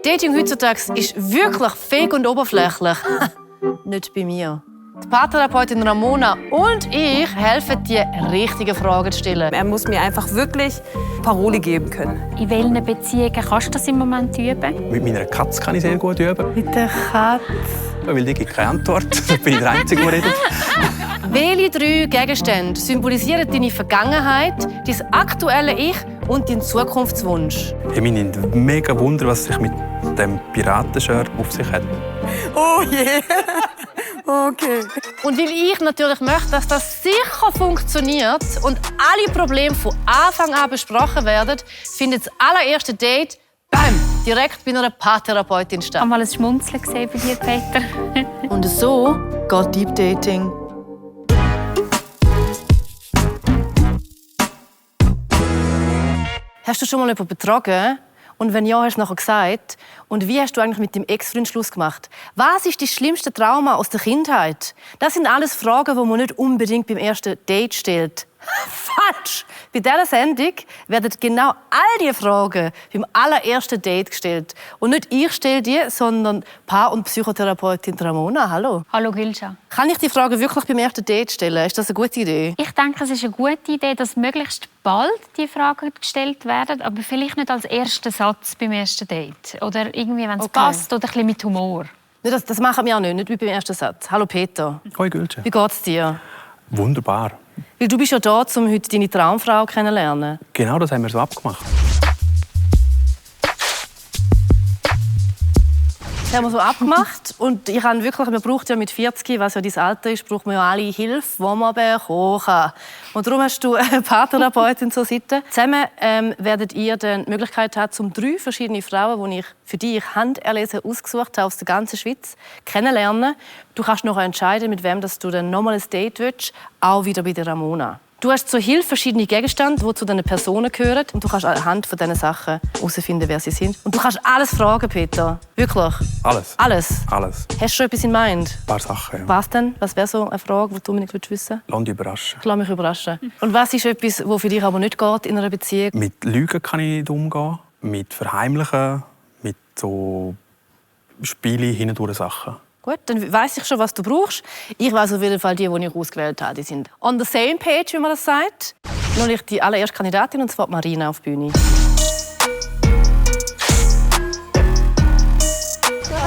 Dating heutzutage ist wirklich fake und oberflächlich. Nicht bei mir. Die Paartherapeutin Ramona und ich helfen dir, richtige Fragen zu stellen. Er muss mir einfach wirklich Paroli geben können. In welchen Beziehungen kannst du das im Moment üben? Mit meiner Katze kann ich sehr gut üben. Mit der Katze. Weil die gibt keine Antwort. Da bin ich der Einzige, der redet. Welche 3 Gegenstände symbolisieren deine Vergangenheit, dein aktuelle Ich und deinen Zukunftswunsch? Ich meine, mega Wunder, was sich mit dem Piratenshirt auf sich hat. Oh je! Okay. Und weil ich natürlich möchte, dass das sicher funktioniert und alle Probleme von Anfang an besprochen werden, findet das allererste Date direkt bei einer Paartherapeutin Ich statt. habe mal ein Schmunzeln gesehen bei dir, Peter. Und so geht Deep Dating. Hast du schon mal jemanden betrogen? Und wenn ja, hast du nachher gesagt. Und wie hast du eigentlich mit deinem Ex-Freund Schluss gemacht? Was ist dein schlimmste Trauma aus der Kindheit? Das sind alles Fragen, die man nicht unbedingt beim ersten Date stellt. Falsch! Bei dieser Sendung werden genau all diese Fragen beim allerersten Date gestellt. Und nicht ich stelle die, sondern Paar- und Psychotherapeutin Ramona. Hallo. Hallo Gülscha. Kann ich die Frage wirklich beim ersten Date stellen? Ist das eine gute Idee? Ich denke, es ist eine gute Idee, dass möglichst bald die Fragen gestellt werden, aber vielleicht nicht als ersten Satz beim ersten Date. Oder irgendwie, wenn es passt, oder ein bisschen mit Humor. Das machen wir auch nicht wie beim ersten Satz. Hallo Peter. Hoi Gülce. Wie geht's dir? Wunderbar. Weil du bist ja da, um heute deine Traumfrau kennenzulernen. Genau das haben wir so abgemacht. Das haben wir so abgemacht. Und ich habe wirklich, man braucht ja mit 40, was ja dein Alter ist, braucht man ja alle Hilfe, die man bekommen kann. Und darum hast du eine Paartherapeutin zur Seite. Zusammen werdet ihr dann die Möglichkeit haben, um 3 verschiedene Frauen, die ich für dich handerlesen ausgesucht habe, aus der ganzen Schweiz, kennenlernen. Du kannst noch entscheiden, mit wem du dann nochmal ein Date willst, auch wieder bei der Ramona. Du hast zur Hilfe verschiedene Gegenstände, die zu diesen Personen gehören. Und du kannst anhand von diesen Sachen herausfinden, wer sie sind. Und du kannst alles fragen, Peter. Wirklich. Alles. Alles. Alles. Hast du schon etwas in Mind? Ein paar Sachen, ja. Was denn? Was wäre so eine Frage, die du unbedingt wissen willst? Lass dich überraschen. Ich lasse mich überraschen. Und was ist etwas, was für dich aber nicht geht in einer Beziehung? Mit Lügen kann ich nicht umgehen. Mit Verheimlichen. Mit so Spielen hindurch Sachen. Gut, dann weiss ich schon, was du brauchst. Ich weiss auf jeden Fall, die ich ausgewählt habe, die sind on the same page, wie man das sagt. Nun liegt die allererste Kandidatin, und zwar Marina, auf die Bühne.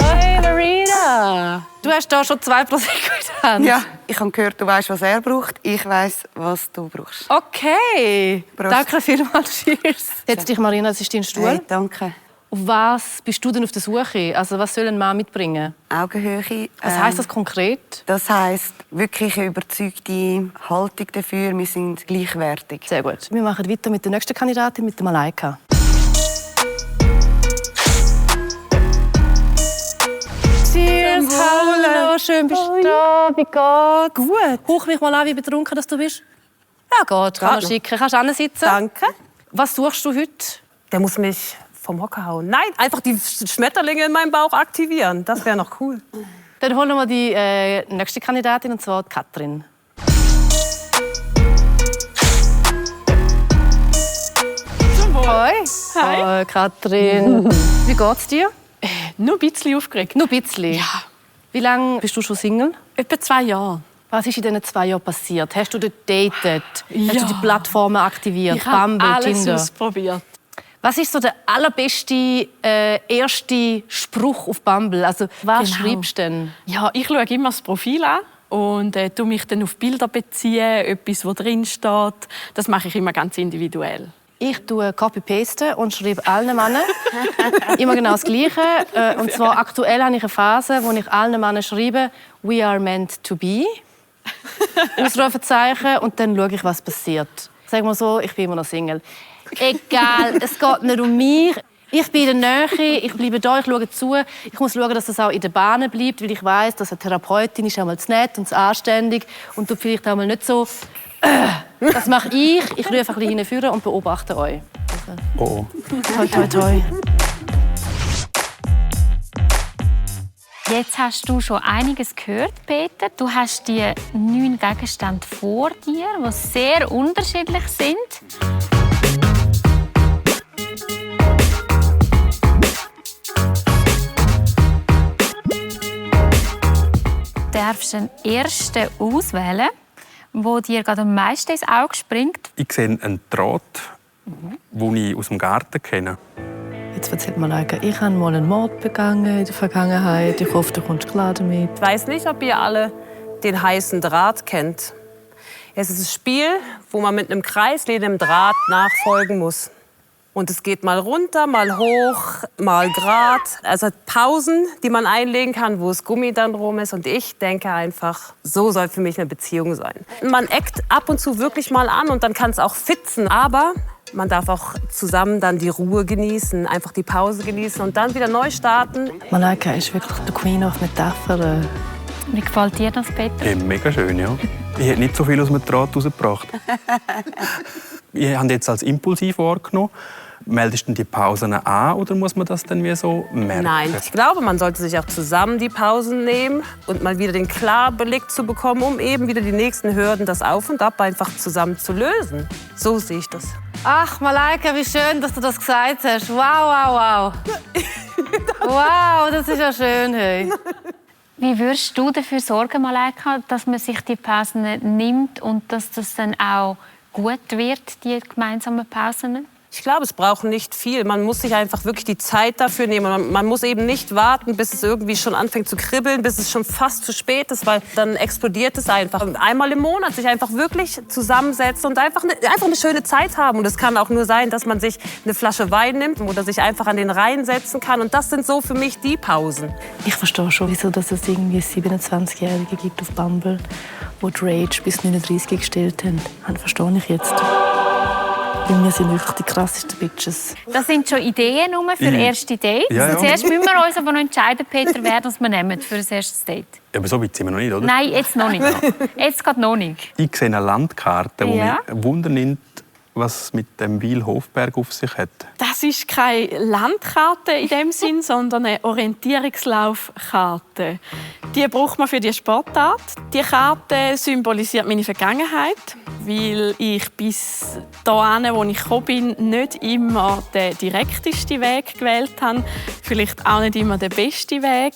Hi, Marina! Du hast hier schon 2 Prosecco in der Hand. Ja, ich habe gehört, du weißt, was er braucht. Ich weiss, was du brauchst. Okay. Prost. Danke vielmals. Cheers. Setz dich, Marina, das ist dein Stuhl. Hey, danke. Auf was bist du denn auf der Suche? Also, was soll ein Mann mitbringen? Augenhöhe. Was heisst das konkret? Das heisst, wirklich eine überzeugte Haltung dafür. Wir sind gleichwertig. Sehr gut. Wir machen weiter mit der nächsten Kandidatin, mit der Malaika. Cheers, hallo, schön bist du da. Wie geht's? Gut. Hauch mich mal an, wie betrunken dass du bist. Ja, geht. Kann man schicken. Kannst du hinsitzen? Danke. Was suchst du heute? Der muss mich vom Hocker hauen. Nein, einfach die Schmetterlinge in meinem Bauch aktivieren. Das wäre noch cool. Dann holen wir die nächste Kandidatin, und zwar Katrin. Hoi. Hi. Katrin. Wie geht's dir? Nur ein bisschen aufgeregt. Nur ein bisschen? Ja. Wie lange bist du schon Single? Etwa 2 Jahre. Was ist in diesen 2 Jahren passiert? Hast du dort datet? Ja. Hast du die Plattformen aktiviert? Ich habe Bumble, alles Tinder? ausprobiert. Was ist so der allerbeste erste Spruch auf Bumble? Also, was Genau. schreibst du denn? Ja, ich schaue immer das Profil an und tue mich dann auf Bilder beziehen, etwas, wo drin steht. Das mache ich immer ganz individuell. Ich tue Copy-Paste und schreibe allen Männern immer genau das Gleiche. Und zwar aktuell habe ich eine Phase, wo ich allen Männern schreibe «We are meant to be». Ausrufezeichen. Und dann schaue ich, was passiert. Sagen wir so, ich bin immer noch Single. Egal, es geht nicht um mich. Ich bin in der Nähe, ich bleibe da, ich schaue zu. Ich muss schauen, dass das auch in der Bahn bleibt, weil ich weiss, dass eine Therapeutin ist einmal zu nett und zu anständig und tut vielleicht einmal nicht so. Das mache ich. Ich rufe ein bisschen hinführen und beobachte euch. Oh. Toi, toi, toi. Jetzt hast du schon einiges gehört, Peter. Du hast die 9 Gegenstände vor dir, die sehr unterschiedlich sind. darfst einen ersten auswählen, der dir gerade am meisten ins Auge springt. Ich sehe einen Draht, den ich aus dem Garten kenne. Jetzt erzählt Malaika, ich habe mal einen Mord begangen in der Vergangenheit. Ich hoffe, du kommst klar damit. Ich weiß nicht, ob ihr alle den heißen Draht kennt. Es ist ein Spiel, wo man mit einem kreisliegenden Draht nachfolgen muss. Und es geht mal runter, mal hoch, mal grad. Also Pausen, die man einlegen kann, wo das Gummi dann rum ist. Und ich denke einfach, so soll für mich eine Beziehung sein. Man eckt ab und zu wirklich mal an und dann kann es auch fitzen. Aber man darf auch zusammen dann die Ruhe genießen, einfach die Pause genießen und dann wieder neu starten. Malaika ist wirklich die Queen of Metaphern. Wie gefällt dir das, Peter? Hey, mega schön, ja. Ich hätte nicht so viel aus dem Draht rausgebracht. Ich habe jetzt als impulsiv wahrgenommen. Meldest du die Pausen an oder muss man das dann wie so merken? Nein, ich glaube, man sollte sich auch zusammen die Pausen nehmen und mal wieder den Klarblick zu bekommen, um eben wieder die nächsten Hürden, das Auf und Ab einfach zusammen zu lösen. So sehe ich das. Ach, Malaika, wie schön, dass du das gesagt hast. Wow, wow, wow. Wow, das ist ja schön. Hey. Wie würdest du dafür sorgen, Malaika, dass man sich die Pausen nimmt und dass das dann auch gut wird, die gemeinsamen Pausen? Ich glaube, es braucht nicht viel. Man muss sich einfach wirklich die Zeit dafür nehmen. Man muss eben nicht warten, bis es irgendwie schon anfängt zu kribbeln, bis es schon fast zu spät ist, weil dann explodiert es einfach. Einmal im Monat sich einfach wirklich zusammensetzen und einfach eine schöne Zeit haben. Und es kann auch nur sein, dass man sich eine Flasche Wein nimmt oder sich einfach an den Rhein setzen kann. Und das sind so für mich die Pausen. Ich verstehe schon, wieso dass es irgendwie 27-Jährige gibt auf Bumble, die die Rage bis 39 gestellt haben. Das verstehe ich jetzt. Weil wir sind wirklich die krassesten Bitches. Das sind schon Ideen für erste Dates. Ja, ja. Zuerst müssen wir uns aber noch entscheiden, Peter, wer das wir nehmen für das erste Date. Aber so weit sind wir noch nicht, oder? Nein, jetzt noch nicht. Jetzt gerade noch nicht. Ich sehe eine Landkarte, die Ja. mich wundernimmt, was es mit dem Wil-Hofberg auf sich hat. Das ist keine Landkarte in dem Sinn, sondern eine Orientierungslaufkarte. Die braucht man für die Sportart. Die Karte symbolisiert meine Vergangenheit, weil ich bis dahin, wo ich gekommen bin, nicht immer den direktesten Weg gewählt habe. Vielleicht auch nicht immer den besten Weg.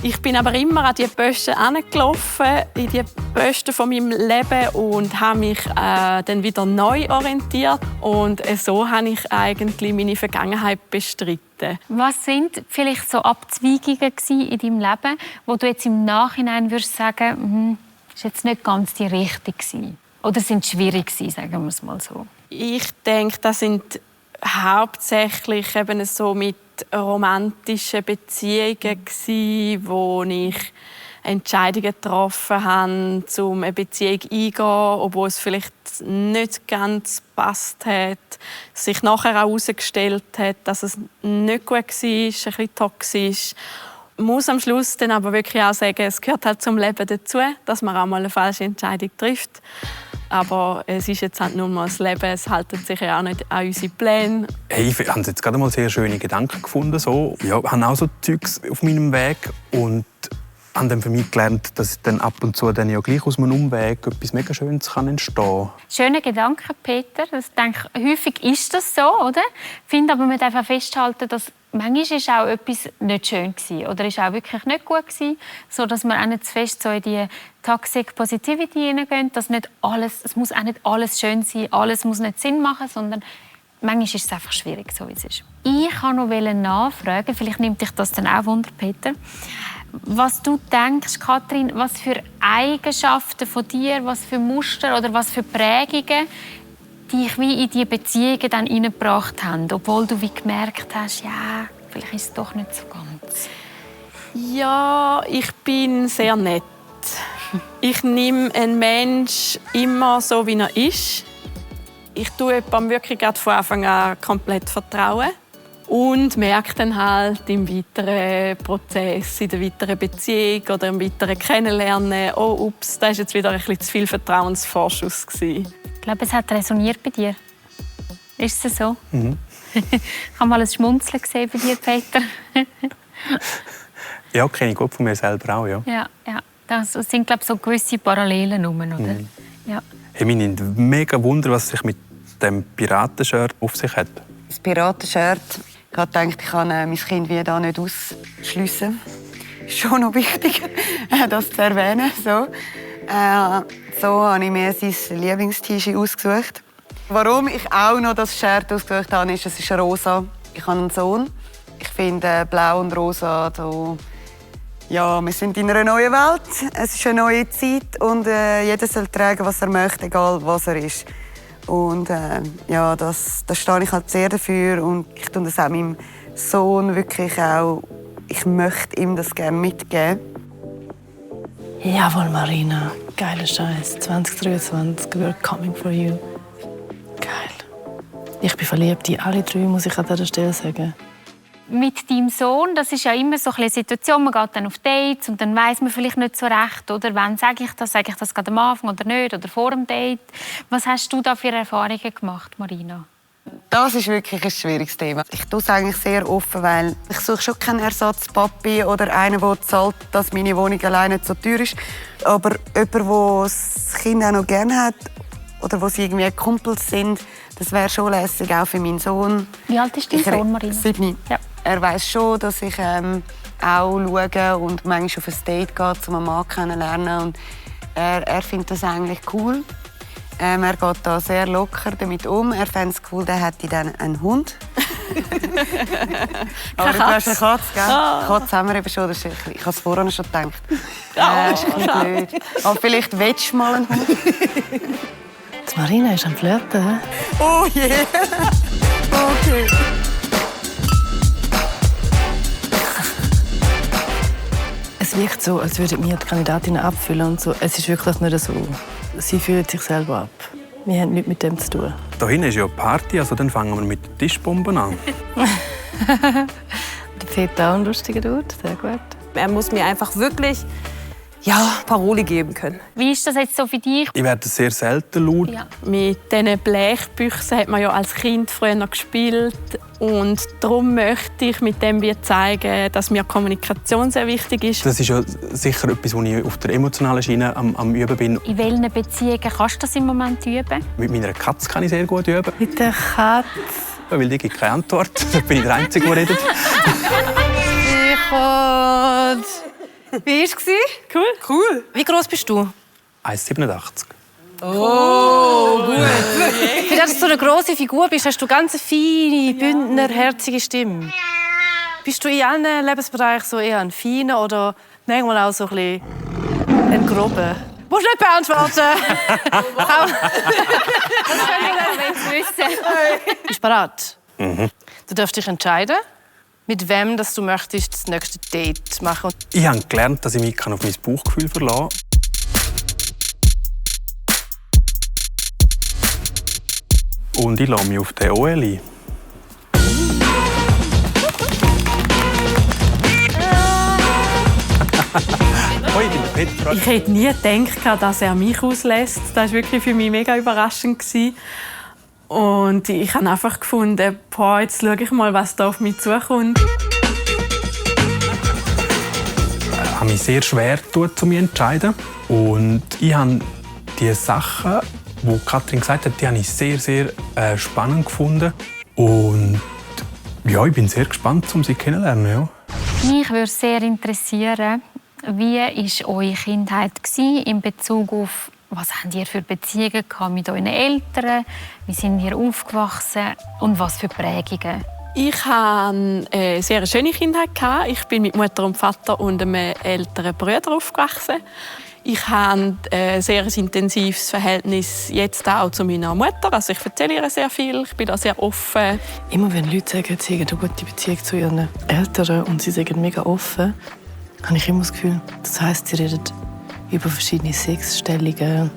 Ich bin aber immer an die Posten angelaufen, in die Posten von meinem Leben und habe mich dann wieder neu orientiert. Und so habe ich eigentlich meine Vergangenheit bestritten. Was sind vielleicht so Abzweigungen in deinem Leben, wo du jetzt im Nachhinein würdest sagen, das war jetzt nicht ganz die richtige gewesen? Oder sind schwierig gewesen, sagen wir es mal so? Ich denke, das sind hauptsächlich eben so mit romantischen Beziehungen gsi, wo ich Entscheidungen getroffen habe, um eine Beziehung einzugehen, obwohl es vielleicht nicht ganz gepasst hat, sich nachher auch herausgestellt hat, dass es nicht gut war, ein bisschen toxisch. Ich muss am Schluss dann aber wirklich auch sagen, es gehört halt zum Leben dazu, dass man auch mal eine falsche Entscheidung trifft. Aber es ist jetzt halt nur mal das Leben, es halten sich ja auch nicht an unsere Pläne. Hey, ich habe jetzt gerade mal sehr schöne Gedanken gefunden. So. Ja, ich habe auch so Zeugs auf meinem Weg und habe dann für mich gelernt, dass dann ab und zu dann ja gleich aus einem Umweg etwas mega Schönes entstehen kann. Schöne Gedanken, Peter. Ich denke, häufig ist das so, oder? Ich finde aber, man darf auch festhalten, dass manchmal ist auch etwas nicht schön war oder ist auch wirklich nicht gut war, sodass man auch nicht zu fest so in die Toxic Positivity hineingehen, dass nicht alles, es muss auch nicht alles schön sein, alles muss nicht Sinn machen, sondern manchmal ist es einfach schwierig, so wie es ist. Ich wollte noch nachfragen, vielleicht nimmt dich das dann auch Wunder, Peter, was du denkst, Kathrin, was für Eigenschaften von dir, was für Muster oder was für Prägungen dich wie in diese Beziehungen dann hineingebracht haben, obwohl du wie gemerkt hast, ja, vielleicht ist es doch nicht so ganz. Ja, ich bin sehr nett. Ich nehme einen Menschen immer so, wie er ist. Ich tue jemandem wirklich von Anfang an komplett vertrauen. Und merke dann halt im weiteren Prozess, in der weiteren Beziehung oder im weiteren Kennenlernen, oh, ups, da war jetzt wieder ein bisschen zu viel Vertrauensvorschuss gewesen. Ich glaube, es hat resoniert bei dir. Ist es so? Ich habe mal ein Schmunzeln gesehen bei dir, Peter. Ja, kenne ich gut von mir selber auch, ja. Ja. Das sind, glaube ich, so gewisse Parallelen rum, oder? Ja. Hey, mich nimmt mega Wunder, was sich mit dem Piratenshirt auf sich hat. Das Piratenshirt, ich habe gedacht, ich kann mein Kind wie da nicht ausschliessen. schon noch wichtig, das zu erwähnen. So habe ich mir sein Lieblingst-T-Shirt ausgesucht. Warum ich auch noch das Shirt ausgesucht habe, ist, es ist rosa. Ich habe einen Sohn. Ich finde blau und rosa so. Ja, wir sind in einer neuen Welt. Es ist eine neue Zeit und jeder soll tragen, was er möchte, egal was er ist. Und ja, das stehe ich halt sehr dafür und ich tue das auch meinem Sohn wirklich auch. Ich möchte ihm das gerne mitgeben. Jawohl, Marina. Geiler Scheiß. 2023, we're coming for you. Geil. Ich bin verliebt in alle drei, muss ich an dieser Stelle sagen. Mit deinem Sohn, das ist ja immer so eine Situation, man geht dann auf Dates und dann weiss man vielleicht nicht so recht, oder wann sage ich das gerade am Anfang oder nicht, oder vor dem Date. Was hast du da für Erfahrungen gemacht, Marina? Das ist wirklich ein schwieriges Thema. Ich tue es eigentlich sehr offen, weil ich suche schon keinen Ersatzpapi oder einen, der zahlt, dass meine Wohnung alleine nicht so teuer ist. Aber jemand, der das Kind auch noch gerne hat oder wo sie irgendwie Kumpels sind, das wäre schon lässig, auch für meinen Sohn. Wie alt ist dein Sohn, Marina? 7. Ja. Er weiss schon, dass ich auch schaue und manchmal auf ein Date gehe, um einen Mann kennenzulernen. Und er findet das eigentlich cool. Er geht da sehr locker damit um. Er fände es cool, der hätte dann einen Hund. Aber du hast eine Katze, gell? Katze haben wir eben schon. Ich habe es vorhin schon gedacht. Das ist ein bisschen blöd. Aber vielleicht willst du mal einen Hund. Die Marina ist am Flirten. He? Oh je! Yeah. Okay. Es wirkt so, als würden wir die Kandidatinnen abfüllen und so. Es ist wirklich nicht so. Sie fühlen sich selber ab. Wir haben nichts mit dem zu tun. Da hinten ist ja eine Party, also dann fangen wir mit den Tischbomben an. Der Peter auch ein lustiger Dude, sehr gut. Er muss mir einfach wirklich Paroli geben können. Wie ist das jetzt so für dich? Ich werde sehr selten laut. Ja. Mit diesen Blechbüchsen hat man ja als Kind früher noch gespielt. Und darum möchte ich mit dem zeigen, dass mir Kommunikation sehr wichtig ist. Das ist ja sicher etwas, wo ich auf der emotionalen Schiene am Üben bin. In welchen Beziehungen kannst du das im Moment üben? Mit meiner Katze kann ich sehr gut üben, Mit der Katze. weil die gibt keine Antwort. Da bin ich der Einzige, der redet. Wie war es? Cool. Wie groß bist du? 1,87. Weil du so eine grosse Figur bist, hast du ganz eine feine, bündnerherzige Stimme. Bist du in allen Lebensbereichen so eher ein feiner oder manchmal auch so ein bisschen ein grober? Musst du nicht beantworten. Bist du bereit? Mhm. Du darfst dich entscheiden, mit wem dass du möchtest das nächste Date machen. Ich habe gelernt, dass ich mich auf mein Bauchgefühl verlassen kann. Und ich lasse mich auf den OL ein. Hoi, ich bin der Peter. Ich hätte nie gedacht, dass er mich auslässt. Das war wirklich für mich mega überraschend. Und ich habe einfach gefunden, jetzt schaue ich mal, was da auf mich zukommt. Ich habe mich sehr schwer getan, mich zu entscheiden. Und ich habe die Sachen, die Katrin gesagt hat, die habe ich sehr, sehr spannend gefunden. Und ja, ich bin sehr gespannt, um sie kennenzulernen. Ja. Mich würde sehr interessieren, wie war eure Kindheit in Bezug auf, was habt ihr für Beziehungen mit euren Eltern, wie sind ihr aufgewachsen und was für Prägungen? Ich hatte eine sehr schöne Kindheit. Ich bin mit Mutter und Vater und einem älteren Bruder aufgewachsen. Ich habe ein sehr intensives Verhältnis jetzt auch zu meiner Mutter. Also ich erzähle ihr sehr viel, ich bin da sehr offen. Immer wenn Leute sagen, sie haben eine gute Beziehung zu ihren Eltern und sie sagen mega offen, habe ich immer das Gefühl, das heisst, sie reden über verschiedene Sexstellungen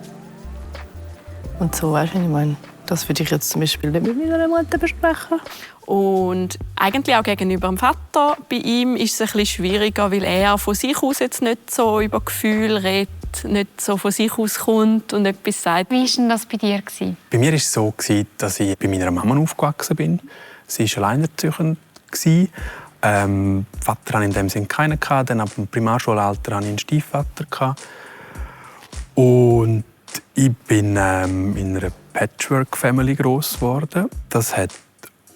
und so. Weißt du, was ich meine? Das würde ich jetzt zum Beispiel nicht mit meiner Mutter besprechen. Und eigentlich auch gegenüber dem Vater. Bei ihm ist es ein bisschen schwieriger, weil er von sich aus jetzt nicht so über Gefühle redet, nicht so von sich aus kommt und etwas sagt. Wie war denn das bei dir? Bei mir war es so, dass ich bei meiner Mama aufgewachsen bin. Sie war alleinerziehend. Vater hatte in dem Sinne keinen. Dann ab dem Primarschulalter hatte ich einen Stiefvater. Und ich bin in einer Patchwork-Family gross geworden. Das hat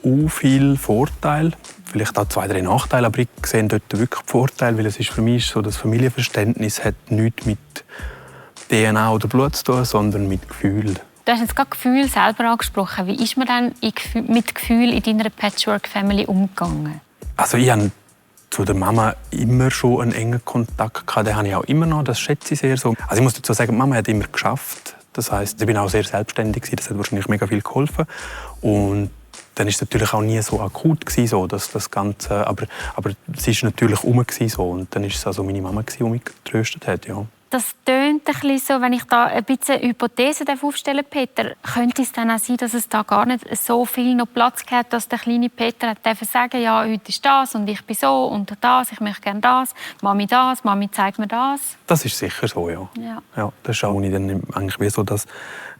auch viele Vorteile, vielleicht auch 2, 3 Nachteile, aber ich sehe dort wirklich die Vorteile, weil es ist für mich so, das Familienverständnis hat nichts mit DNA oder Blut zu tun, sondern mit Gefühl. Du hast jetzt gerade Gefühl selber angesprochen. Wie ist man denn mit Gefühl in deiner Patchwork-Family umgegangen? Also ich hatte zu der Mama immer schon einen engen Kontakt gehabt. Den habe ich auch immer noch. Das schätze ich sehr so. Also ich muss dazu sagen, die Mama hat immer geschafft. Das heisst, ich bin auch sehr selbstständig gewesen. Das hat wahrscheinlich mega viel geholfen. Und dann war es natürlich auch nie so akut gewesen, so, dass das Ganze. Aber sie war natürlich rum so. Und dann war es also meine Mama, die mich getröstet hat. Ja. Das tönt ein bisschen so, wenn ich da ein bisschen Hypothese aufstellen darf, Peter, könnte es dann auch sein, dass es da gar nicht so viel noch Platz gab, dass der kleine Peter sagen ja, heute ist das und ich bin so und das, ich möchte gerne das, Mami zeigt mir das. Das ist sicher so, ja. Ja, das ist auch, wo ich dann eigentlich wie so, dass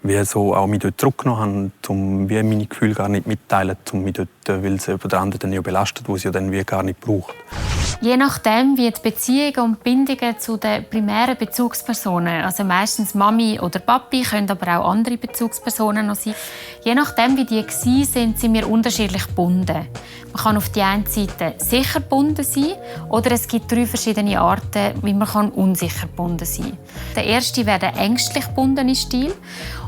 wir so auch mich dort zurückgenommen haben, um wie meine Gefühle gar nicht mitteilen, um mich dort, weil es über den anderen dann ja belastet, wo sie ja dann wie gar nicht braucht. Je nachdem, wie die Beziehungen und Bindungen zu den primären Bezugspersonen, also meistens Mami oder Papi, können aber auch andere Bezugspersonen noch sein. Je nachdem, wie die waren, sind wir unterschiedlich gebunden. Man kann auf die einen Seite sicher gebunden sein oder es gibt 3 verschiedene Arten, wie man unsicher gebunden sein kann. Der erste wäre der ängstlich gebundene Stil.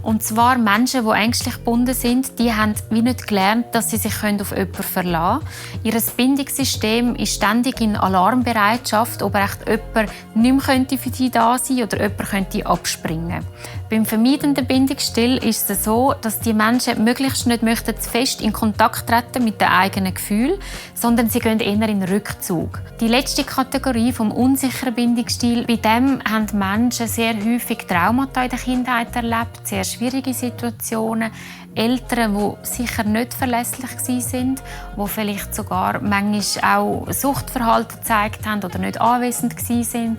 Und zwar Menschen, die ängstlich gebunden sind, die haben wie nicht gelernt, dass sie sich auf jemanden verlassen können. Ihr Bindungssystem ist ständig in Alarmbereitschaft, ob echt jemand nicht mehr für sie da sein könnte oder jemand könnte abspringen. Beim vermeidenden Bindungsstil ist es so, dass die Menschen möglichst nicht möchten, zu fest in Kontakt treten mit den eigenen Gefühlen, sondern sie gehen eher in den Rückzug. Die letzte Kategorie vom unsicheren Bindungsstil, bei dem haben Menschen sehr häufig Traumata in der Kindheit erlebt, sehr schwierige Situationen, Eltern, die sicher nicht verlässlich waren, die vielleicht sogar manchmal auch Suchtverhalten gezeigt haben oder nicht anwesend waren.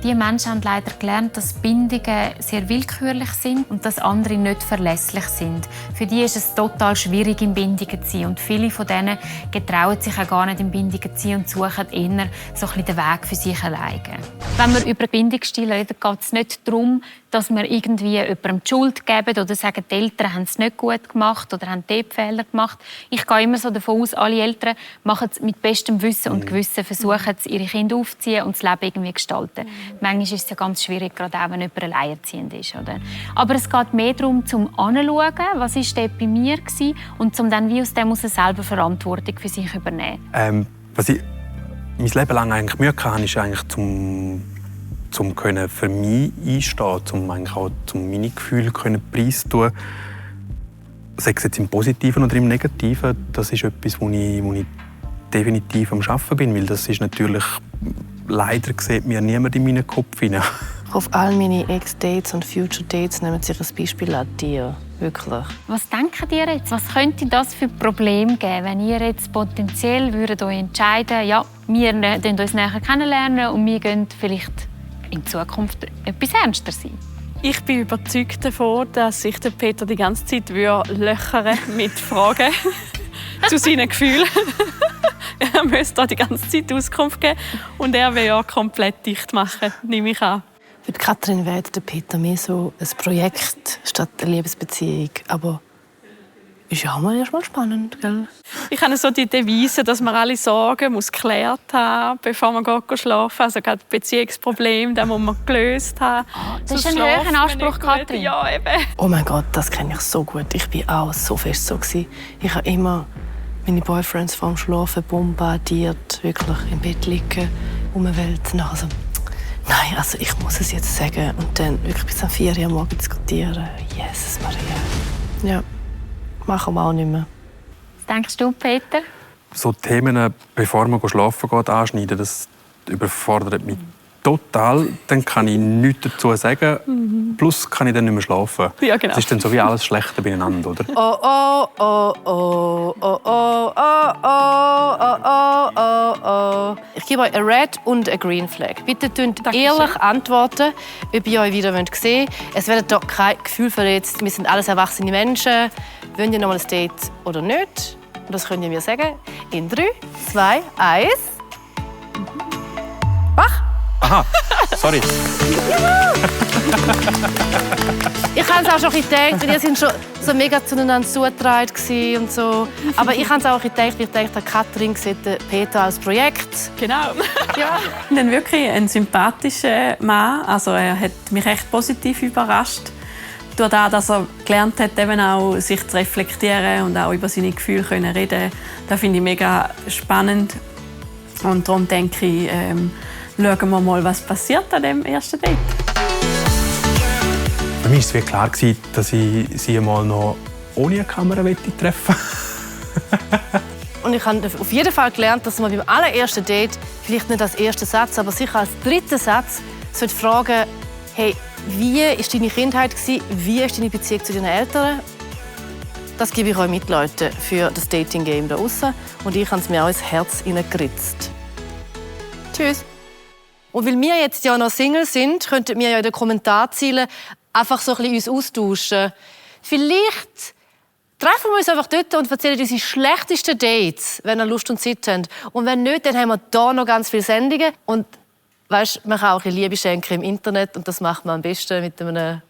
Die Menschen haben leider gelernt, dass Bindungen sehr willkürlich sind und dass andere nicht verlässlich sind. Für die ist es total schwierig, in Bindungen zu sein. Und viele von denen getrauen sich auch gar nicht, in Bindungen zu sein und suchen eher so ein bisschen den Weg für sich alleine. Wenn wir über Bindungsstil reden, geht es nicht darum, dass wir irgendwie jemandem die Schuld geben oder sagen, die Eltern haben es nicht gut gemacht oder haben dort Fehler gemacht. Ich gehe immer so davon aus, alle Eltern machen es mit bestem Wissen und Gewissen, versuchen es, ihre Kinder aufzuziehen und das Leben irgendwie gestalten. Manchmal ist es ja ganz schwierig, gerade auch wenn jemand alleinerziehend ist. Oder? Aber es geht mehr darum, zum Anschauen, was war dort bei mir gewesen, und zum dann wie aus dem selber Verantwortung für sich übernehmen. Was ich mein Leben lang eigentlich Mühe hatte, ist eigentlich zum für mich einstehen, um eigentlich auch meine Gefühle preiszutun. Sei es jetzt im Positiven oder im Negativen, das ist etwas, wo ich definitiv am Arbeiten bin, weil das ist natürlich, leider sieht mir niemand in meinen Kopf hinein. Auf all meine Ex-Dates und Future-Dates nehmen sich ein Beispiel an dir. Wirklich. Was denkt ihr jetzt? Was könnte das für Probleme geben, wenn ihr jetzt potenziell euch entscheiden, ja, wir lernen uns näher kennenlernen und wir gehen vielleicht in Zukunft etwas ernster sein? Ich bin überzeugt davon, dass sich der Peter die ganze Zeit löchern mit Fragen zu seinen Gefühlen. Er müsste da die ganze Zeit Auskunft geben und er will ja komplett dicht machen, nehme ich an. Für Katrin wäre der Peter mehr so ein Projekt statt eine Liebesbeziehung. Aber ist ja auch mal erst mal spannend, gell? Ich habe so die Devise, dass man alle Sorgen geklärt haben, bevor man schlafen geht. Also gerade Beziehungsprobleme, das muss man gelöst haben. Das ist ein hoher Anspruch, Katrin. Ja, eben. Oh mein Gott, das kenne ich so gut. Ich war auch so fest so. Ich habe immer meine Boyfriends vorm Schlafen bombardiert, wirklich im Bett liegen, umwälzen. Also, nein, also ich muss es jetzt sagen. Und dann wirklich bis 4 Uhr morgens diskutieren. Jesus Maria. Ja, machen wir auch nicht mehr. Was denkst du, Peter? So Themen, bevor man schlafen geht, anschneiden, das überfordert mich total. Dann kann ich nichts dazu sagen. Plus kann ich dann nicht mehr schlafen. Ja, genau. Das ist dann so wie alles Schlechte beieinander, oder? Oh, oh, oh, oh, oh, oh, oh, oh, oh, oh, oh. Ich gebe euch eine Red und eine Green Flag. Bitte ehrlich antworten, ob ihr euch wieder sehen wollt. Es werden hier kein Gefühl verletzt. Wir sind alles erwachsene Menschen. Wollt ihr noch mal ein Date oder nicht? Und das könnt ihr mir sagen. In 3, 2, 1. Mach! Aha, sorry. Ich habe es auch schon ein bisschen gedacht, wir sind schon so mega zueinander zugetragen und so. Aber ich habe es auch gedacht, ich dachte, Katrin sieht Peter als Projekt. Genau. Ja. Dann wirklich ein sympathischer Mann. Also er hat mich echt positiv überrascht. Durch das, dass er gelernt hat, eben auch sich zu reflektieren und auch über seine Gefühle können reden. Das finde ich mega spannend. Und darum denke ich, schauen wir mal, was passiert an dem ersten Date. Für mich war es klar, dass ich sie einmal noch ohne eine Kamera treffen möchte. Und ich habe auf jeden Fall gelernt, dass man beim allerersten Date, vielleicht nicht als ersten Satz, aber sicher als dritten Satz, fragen sollte, hey, wie war deine Kindheit? Wie ist deine Beziehung zu deinen Eltern? Das gebe ich euch mit, Leute, für das Dating-Game da draussen. Und ich habe es mir auch ins Herz hineingeritzt. Tschüss. Und weil wir jetzt ja noch Single sind, könnten wir ja in den Kommentarzeilen einfach so ein bisschen uns austauschen. Vielleicht treffen wir uns einfach dort und erzählen unsere schlechtesten Dates, wenn ihr Lust und Zeit habt. Und wenn nicht, dann haben wir hier noch ganz viele Sendungen. Und weißt, man kann auch ein bisschen Liebe schenken im Internet und das macht man am besten mit einem